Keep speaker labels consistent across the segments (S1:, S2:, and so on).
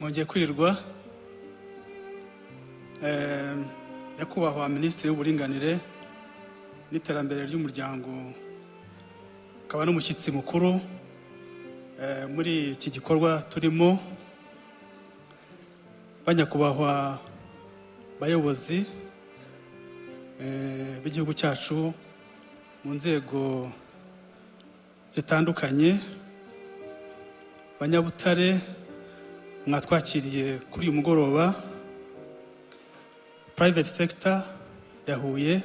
S1: Mwongeye kwirirwa. Nyakubahwa Minisitiri w'Uburinganire n'Iterambere ry'Umuryango, akaba n'umushyitsi mukuru muri iki gikorwa turimo, banyakubahwa bayobozi b'igihugu cyacu mu nzego zitandukanye, banyabutare mwatwakiriye kuri uyu mugoroba, private sector ya Huye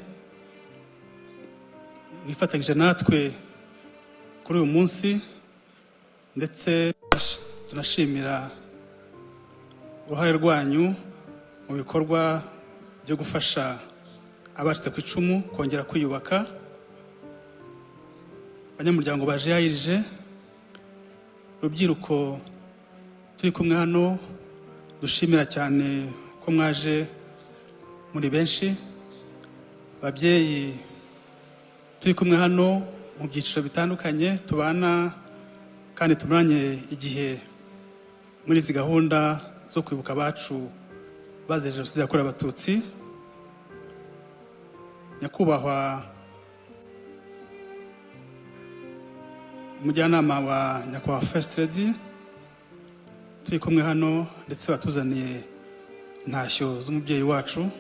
S1: mwifatanyije natwe kuri uyu munsi, ndetse tunashimira uruhare rwanyu mu bikorwa byo gufasha abacitse ku icumu kongera kwiyubaka. Abanyamuryango ba GAERG, rubyiruko turi kumwe hano, dushimira cyane ko mwaje muri benshi. Babyeyi turi kumwe hano mu byiciro bitandukanye tubana kandi tumaranye igihe muri izi gahunda zo kwibuka abacu bazize Jenoside yakorewe Abatutsi, nyakubahwa umujyanama wa nyakubahwa First Lady turi kumwe hano, ndetse batuzaniye intashyo z'umubyeyi wacu,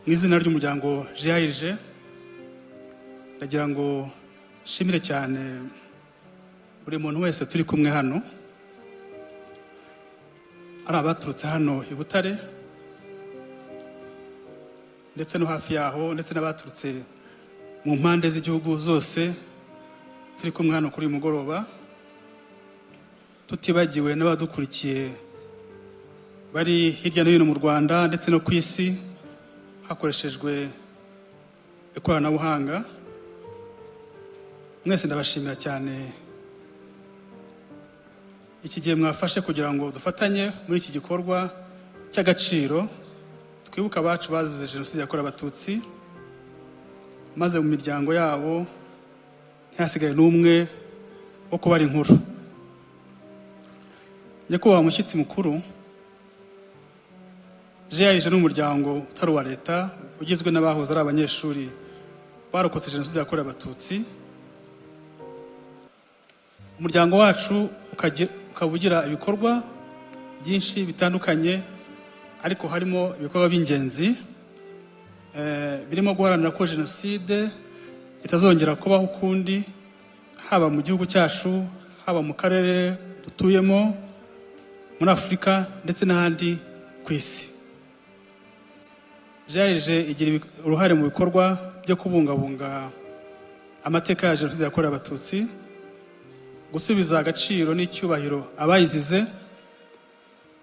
S1: mu izina ry'umuryango GAERG ndagira ngo nshimire cyane buri muntu wese turi kumwe hano, ari abaturutse hano i Butare ndetse no hafi yaho, ndetse n'abaturutse mu mpande z'igihugu zose turi kumwe hano kuri uyu mugoroba, tutibagiwe n'abadukurikiye bari hirya no hino mu Rwanda ndetse no ku isi hakoreshejwe ikoranabuhanga. Mwese ndabashimira cyane iki gihe mwafashe kugira ngo dufatanye muri iki gikorwa cy'agaciro, twibuka abacu bazize Jenoside yakorewe Abatutsi, maze mu miryango yabo ntihasigaye n'umwe wo kubara inkuru. Nyakubahwa mushyitsi mukuru, GAERG ni umuryango utari uwa leta ugizwe n'abahoze ari abanyeshuri barokotse Jenoside yakorewe Abatutsi. Umuryango wacu ukaba ugira ibikorwa byinshi bitandukanye, ariko harimo ibikorwa by'ingenzi birimo guharanira ko Jenoside itazongera kubaho ukundi, haba mu gihugu cyacu, haba mu karere dutuyemo, muri Afurika ndetse n'ahandi ku isi. GAERG igira uruhare mu bikorwa byo kubungabunga amateka ya Jenoside yakorewe Abatutsi, gusubiza agaciro n'icyubahiro abayizize,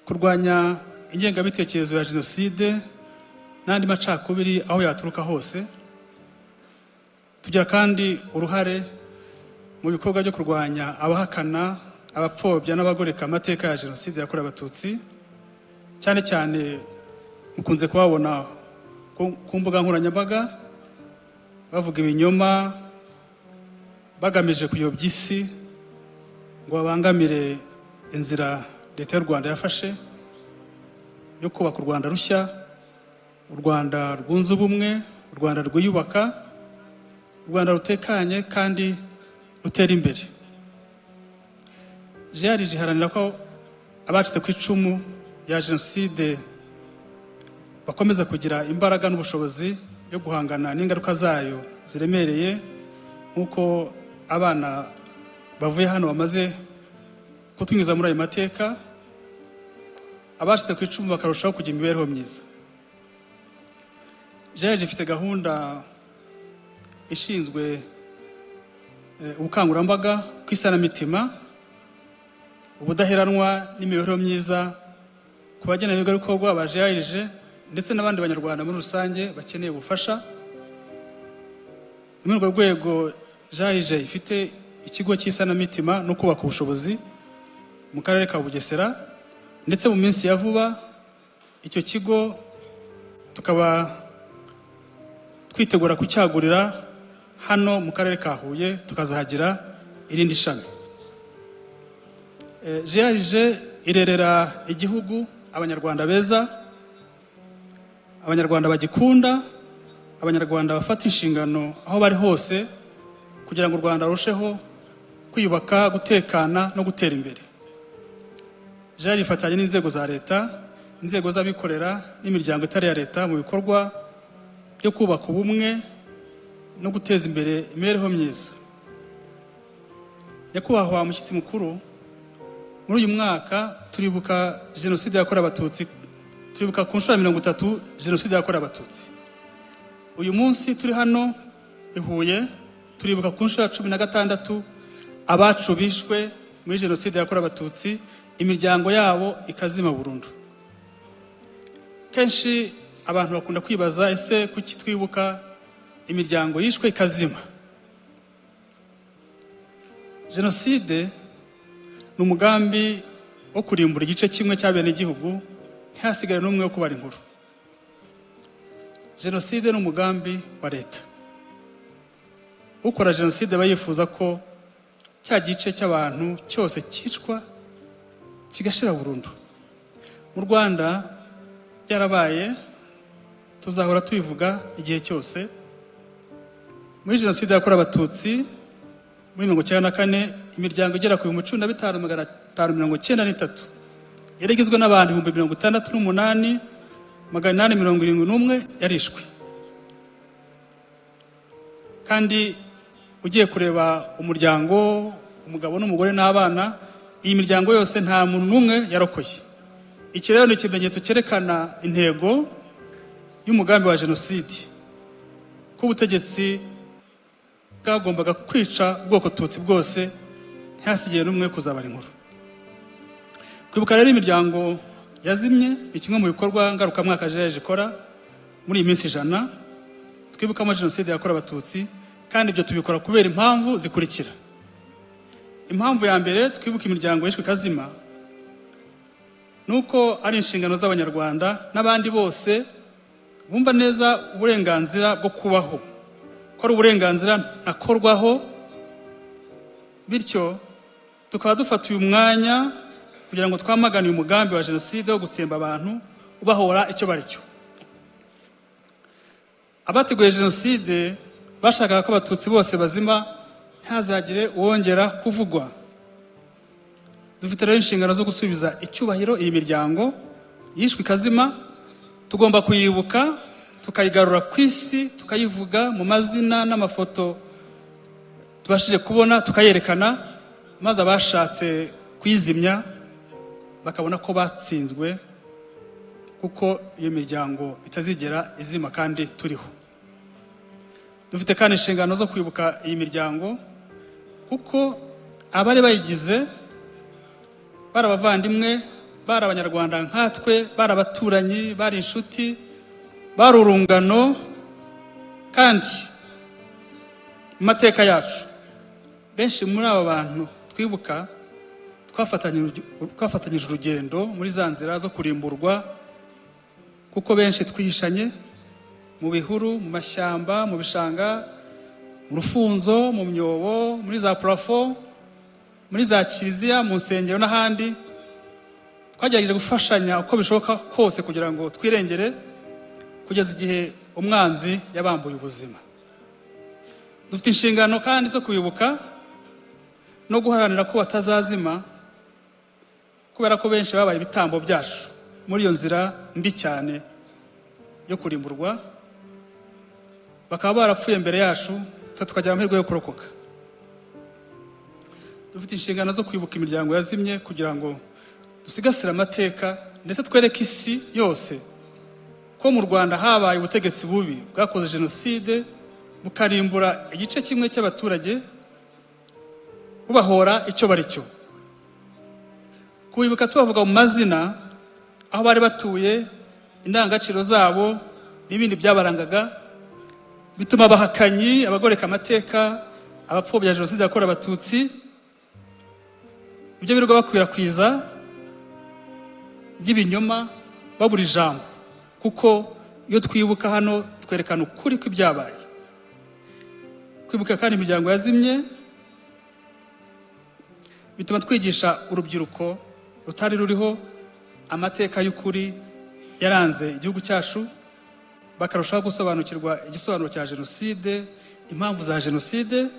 S1: kurwanya ingengabitekerezo ya Jenoside n'andi macakubiri aho yaturuka hose. Tugira kandi uruhare mu bikorwa byo kurwanya abahakana, abapfobya n'abagoreka amateka ya Jenoside yakorewe Abatutsi, cyane cyane mukunze kubabona ku mbuga nkoranyambaga bavuga ibinyoma bagamije kuyobya isi ngo babangamire inzira leta y'u Rwanda yafashe yo kubaka u Rwanda rushya, u Rwanda rwunze ubumwe, u Rwanda rwiyubaka, u Rwanda rutekanye kandi rutera imbere. GAERG iharanira ko abacitse ku icumu rya Jenoside bakomeza kugira imbaraga n'ubushobozi byo guhangana n'ingaruka zayo ziremereye, nk'uko abana bavuye hano bamaze kutunyuza muri ayo mateka, abacitse ku icumu bakarushaho kugira imibereho myiza. GAERG ifite gahunda ishinzwe ubukangurambaga ku isanamitima, ubudaheranwa n'imibereho myiza ku bagenerwabikorwa ba GAERG ndetse n'abandi banyarwanda muri rusange bakeneye ubufasha. Muri urwo rwego GAERG ifite ikigo cy'isanamitima no kubaka ubushobozi mu karere ka Bugesera, ndetse mu minsi ya vuba icyo kigo tukaba twitegura kucyagurira hano mu karere ka Huye, tukazahagira irindi shami. GAERG irerera igihugu Abanyarwanda beza, Abanyarwanda bagikunda, Abanyarwanda bafata inshingano aho bari hose kugira ngo u Rwanda rurusheho kwiyubaka, gutekana no gutera imbere. GAERG ifatanya n'inzego za leta, inzego z'abikorera n'imiryango itari iya leta mu bikorwa byo kubaka ubumwe no guteza imbere imibereho myiza. Nyakubahwa mushyitsi mukuru, muri uyu mwaka turibuka Jenoside yakorewe Abatutsi, turibuka ku nshuro ya 30 Jenoside yakorewe Abatutsi. Uyu munsi turi hano i Huye turibuka ku nshuro ya 16 abacu bishwe muri Jenoside yakorewe Abatutsi, imiryango yabo ikazima burundu. Kenshi abantu bakunda kwibaza, ese kuki twibuka imiryango yishwe ikazima? Jenoside ni umugambi wo kurimbura igice kimwe cy'abenegihugu ntihasigare n'umwe wo kubara inkuru. Jenoside ni umugambi wa leta. Ukora jenoside aba yifuza ko cya gice cy'abantu cyose cyicwa kigashira burundu. Mu Rwanda byarabaye, tuzahora tubivuga igihe cyose. Muri Jenoside yakorewe Abatutsi muri 1994, imiryango igera ku 15,593 yari igizwe n'abantu 68,871 yarishwe. Kandi ugiye kureba umuryango, umugabo n'umugore n'abana, iyi miryango yose nta muntu n'umwe yarokoye. Iki rero ni ikimenyetso cyerekana intego y'umugambi wa jenoside, ko ubutegetsi bwagombaga kwica ubwoko Tutsi bwose ntihasigire n'umwe kuzabara inkuru. Kwibuka rero imiryango yazimye ni kimwe mu bikorwa ngarukamwaka GAERG ikora muri iyi minsi 100 twibukamo Jenoside yakorewe Abatutsi, kandi ibyo tubikora kubera impamvu zikurikira. Impamvu ya mbere twibuka imiryango yishwe ikazima nuko ari inshingano z'Abanyarwanda n'abandi bose bumva neza uburenganzira bwo kubaho, ko ari uburenganzira ntakorwaho, bityo tukaba dufata uyu mwanya kugira ngo twamagane uyu mugambi wa jenoside wo gutsemba abantu ubahora icyo bari cyo. Abateguye jenoside bashakaga ko Abatutsi bose bazima, ntihazagire uwongera kuvugwa. Dufite rero inshingano zo gusubiza icyubahiro iyi miryango yishwe ikazima. Tugomba kuyibuka, tukayigarura ku isi, tukayivuga mu mazina n'amafoto tubashije kubona, tukayerekana, maze abashatse kuyizimya bakabona ko batsinzwe, kuko iyo miryango itazigera izima kandi turiho. Dufite kandi inshingano zo kwibuka iyi miryango, kuko abari bayigize bari abavandimwe, bari Abanyarwanda nkatwe, bari abaturanyi, bari inshuti, bari urungano, kandi mu mateka yacu benshi muri aba bantu twibuka twafatanyije urugendo muri za nzira zo kurimburwa, kuko benshi twihishanye mu bihuru, mu mashyamba, mu bishanga, mu rufunzo, mu myobo, muri za plafond, muri za kiliziya, mu nsengero n'ahandi. Twagerageje gufashanya uko bishoboka kose kugira ngo twirengere kugeza igihe umwanzi yabambuye ubuzima. Dufite inshingano kandi zo kwibuka no guharanira ko batazazima, kubera ko benshi babaye ibitambo byacu muri iyo nzira mbi cyane yo kurimburwa, bakaba barapfuye mbere yacu, twe tukagira amahirwe yo kurokoka. Dufite inshingano zo kwibuka imiryango yazimye kugira ngo dusigasire amateka, ndetse twereke isi yose ko mu Rwanda habaye ubutegetsi bubi bwakoze jenoside, bukarimbura igice kimwe cy'abaturage bubahora icyo bari cyo. Kubibuka tubavuga mu mazina, aho bari batuye, indangagaciro zabo n'ibindi byabarangaga, bituma abahakanyi, abagoreka amateka, abapfobya jenoside yakorewe Abatutsi, ibyo birirwa bakwirakwiza by'ibinyoma, babura ijambo, kuko iyo twibuka hano twerekana ukuri kw'ibyabaye. Kwibuka kandi imiryango yazimye Bituma twigisha urubyiruko rutari ruriho amateka y'ukuri yaranze igihugu cyacu, bakarushaho gusobanukirwa igisobanuro cya jenoside, impamvu za jenoside,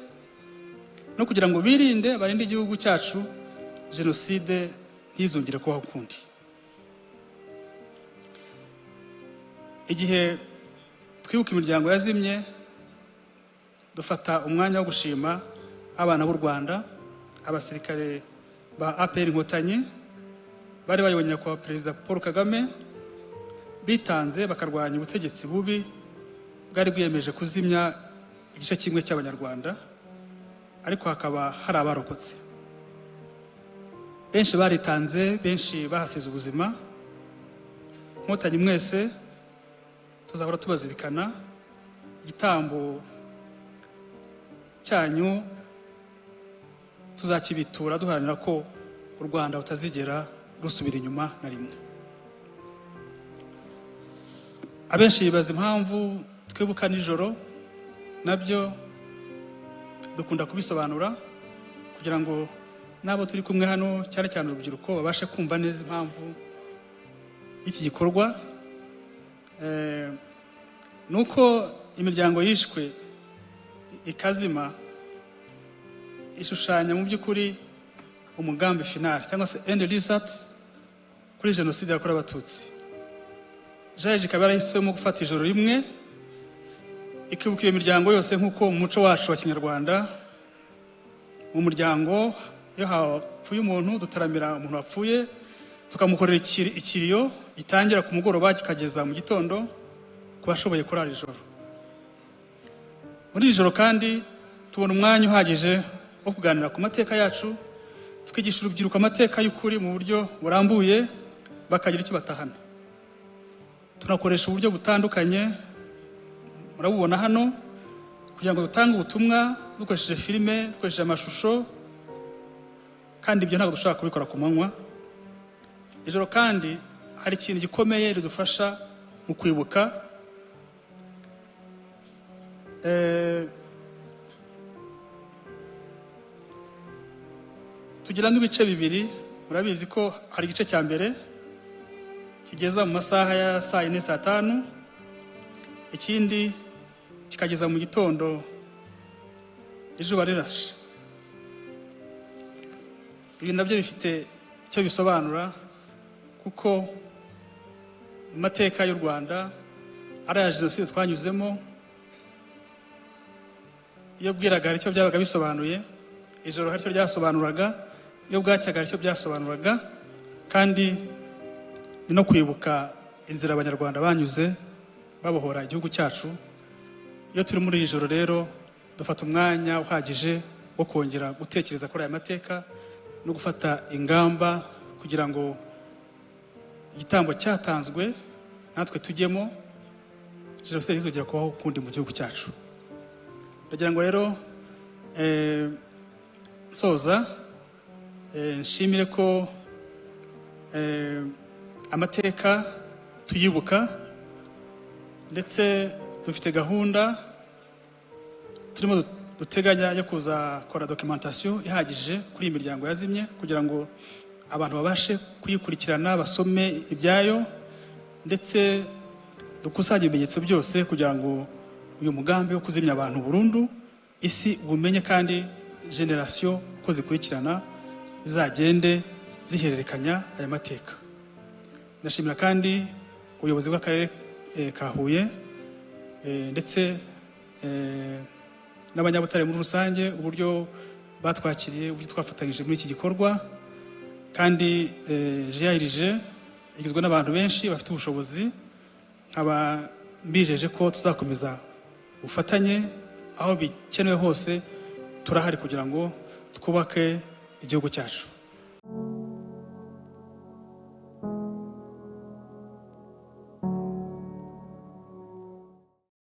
S1: no kugira ngo birinde, barinde igihugu cyacu jenoside ntizongere kubaho ukundi. Igihe twibuka imiryango yazimye, dufata umwanya wo gushima abana b'u Rwanda, abasirikare ba APR Inkotanyi bari bayoboye Nyakubahwa Perezida Paul Kagame, bitanze bakarwanya ubutegetsi bubi bwari bwiyemeje kuzimya igice kimwe cy'Abanyarwanda, ariko hakaba hari abarokotse. Benshi baritanze, benshi bahasize ubuzima. Nkotanyi mwese tuzahora tubazirikana, igitambo cyanyu tuzakibitura duharanira ko u Rwanda rutazigera rusubira inyuma na rimwe. Abenshi bibaza impamvu twibuka nijoro, nabyo dukunda kubisobanura kugira ngo n'abo turi kumwe hano, cyane cyane urubyiruko, babashe kumva neza impamvu y'iki gikorwa. Nuko imiryango yishwe ikazima ishushanya mu by'ukuri umugambi final cyangwa se end result kuri jenoside yakorewe Abatutsi. JARG ikaba yarahisemo gufata ijoro rimwe ikibuka iyo miryango yose, nk'uko mu muco wacu wa Kinyarwanda mu muryango iyo hapfuye umuntu dutaramira umuntu wapfuye, tukamukorera ikiriyo gitangira ku mugoroba kikageza mu gitondo ku bashoboye kurara ijoro. Muri iri joro kandi tubona umwanya uhagije wo kuganira ku mateka yacu, tukigisha urubyiruko amateka y'ukuri mu buryo burambuye, bakagira icyo batahana. Tunakoresha uburyo butandukanye murabubona hano kugira ngo dutange ubutumwa dukoresheje filime, dukoresheje amashusho, kandi ibyo ntabwo dushobora kubikora ku manywa. Ijoro kandi hari ikintu gikomeye ridufasha mu kwibuka. Tugira nk'ibice bibiri. Murabizi ko hari igice cya mbere kigeza mu masaha ya saa 4 saa 5, ikindi kikageza mu gitondo izuba rirashe. Ibi nabyo bifite icyo bisobanura, kuko mu mateka y'u Rwanda ari aya jenoside twanyuzemo, iyo bwiraga hari icyo byabaga bisobanuye, ijoro hari icyo ryasobanuraga, iyo bwacyaga hari icyo byasobanuraga, kandi ni no kwibuka inzira Abanyarwanda banyuze babohora igihugu cyacu. Iyo turi muri iri joro rero dufata umwanya uhagije wo kongera gutekereza kuri aya mateka no gufata ingamba kugira ngo igitambo cyatanzwe natwe tujyemo, jenoside ntizongere kubaho ukundi mu gihugu cyacu. Ndagira ngo rero nsoza nshimire ko amateka tuyibuka, ndetse dufite gahunda turimo duteganya yo kuzakora documentation ihagije kuri iyi miryango yazimye, kugira ngo abantu babashe kuyikurikirana, basome ibyayo, ndetse dukusanye ibimenyetso byose kugira ngo uyu mugambi wo kuzimya abantu burundu isi ubumenye, kandi generation uko zikurikirana zizagende zihererekanya aya mateka. Ndashimira kandi ubuyobozi bw'akarere ka Huye ndetse n'abanyabutare muri rusange, uburyo batwakiriye, uburyo twafatanyije muri iki gikorwa. Kandi JARG igizwe n'abantu benshi bafite ubushobozi, nkaba mbijeje ko tuzakomeza ubufatanye aho bikenewe hose, turahari kugira ngo twubake igihugu cyacu.